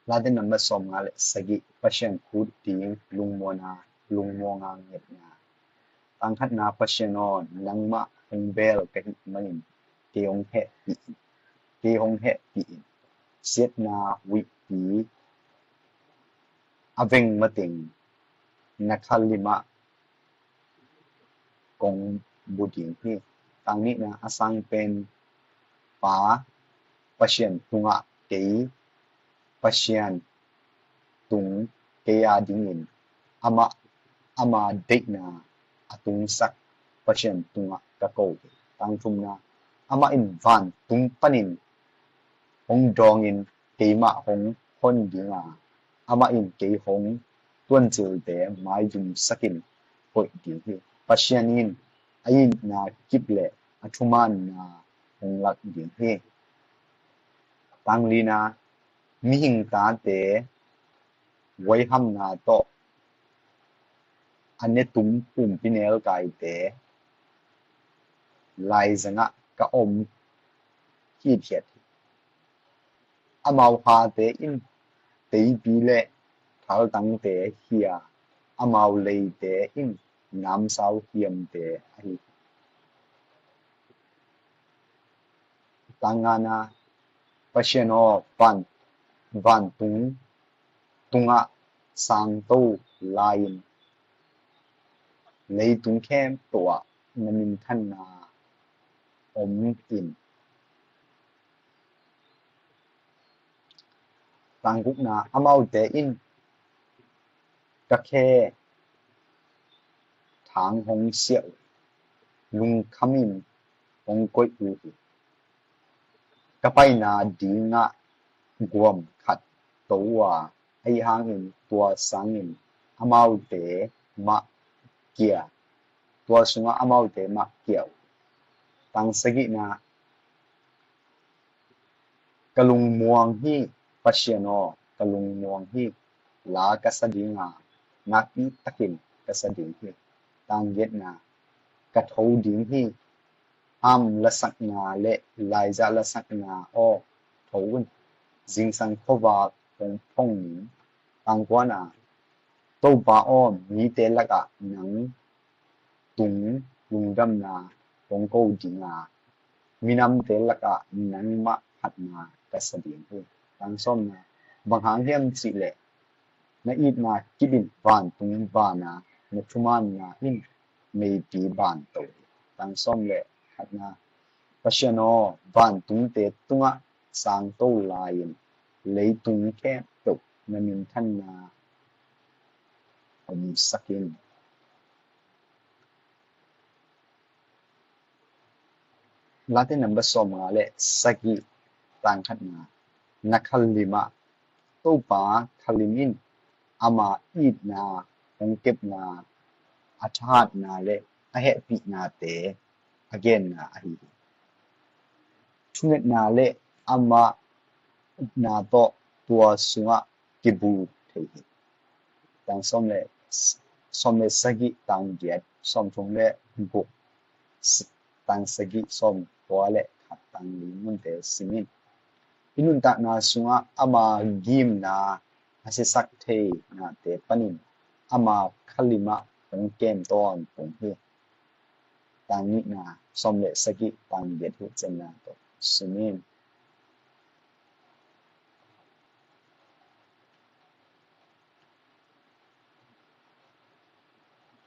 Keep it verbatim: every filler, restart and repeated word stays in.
Late number sawmnga le sagih, Pasian khut ding lungmuang a, lungmuang a ngetna. Tang khatna, Pasian aw, nangmah hong bel ka hih manin kei hong hehpih in, kei hong hehpih in. Siatna huihpi a veng mateng na kha limah kong bu ding hi. Tang nihna, a sangpen pa Pasian tungah kei, Pasian tung kei a dingin amah, ama deihna a tungsak Pasian tungah ka ko hi. Tang thumna, amah in vantung panin hong dawngin keimah hong hon ding a, amah in kei hong tuancilte maizumsakin koih ding hi. Pasian in a itna kip le a thumanna hong lak ding hi. Tang lina, mihing tate huaihamna tawh a netum pumpi nelkaite laizangah ka om hithiat hi. Amau hate in teipi le thaltangte hi a, amau leite in namsau hiamte ahi hi. Tang ngana, Pasian aw, van, vantung tungah sangto lai-in leitung khempeuh ah na minthanna om in. Tang gukna, amaute in ka khe thang hong siah uh, lungkhamin hong koih uh hi. Ka paina dingah guam khat to uh a, ahi hangin tua sangin amaute mah kia, tua sungah amaute mah kia uh. Tang sagihna, ka lungmuang hi, Pasian aw, ka lungmuang hi. La ka sa ding a, nakpi takin ka sa ding hi. Tang giatna, ka tho ding hi. Harp lasakna le laiza lasakna aw, tho un. Zingsang khuavak hong phong ning. Tang kuana, Topa aw, mite lakah nang tung lungdamna hong ko ding a, minamte lakah nangmah phatna ka sa ding hi. Tang sawmna, bang hang hiam cih leh na itna kip in vantung van a, na thumanna in meipi ban to hi. Tang sawm le khatna, Pasian aw, vantungte tungah sangto lai-in leitung khempeuh na minthanna omsak in. Late number sawmnga le sagih, tang khatna, na khalim ah, Topa khalim in ama itna hong kepna, a thahatna le a hehpihnate a genna ahi hi. Thungetna le ama upna tawh tua sungah kibuk thei hi. Tang sawm le, sawm le sagih, tang giat, sawmthum le guk, s-, tang sagih, sawmkua le khat, tang li munte sim in. I nuntakna sungah ama gimna a siasak thei nate panin ama khalim ah hong kem tawntung hi. Tang nihna, sawm le sagih, tang giat hi, cianna tawh sim in.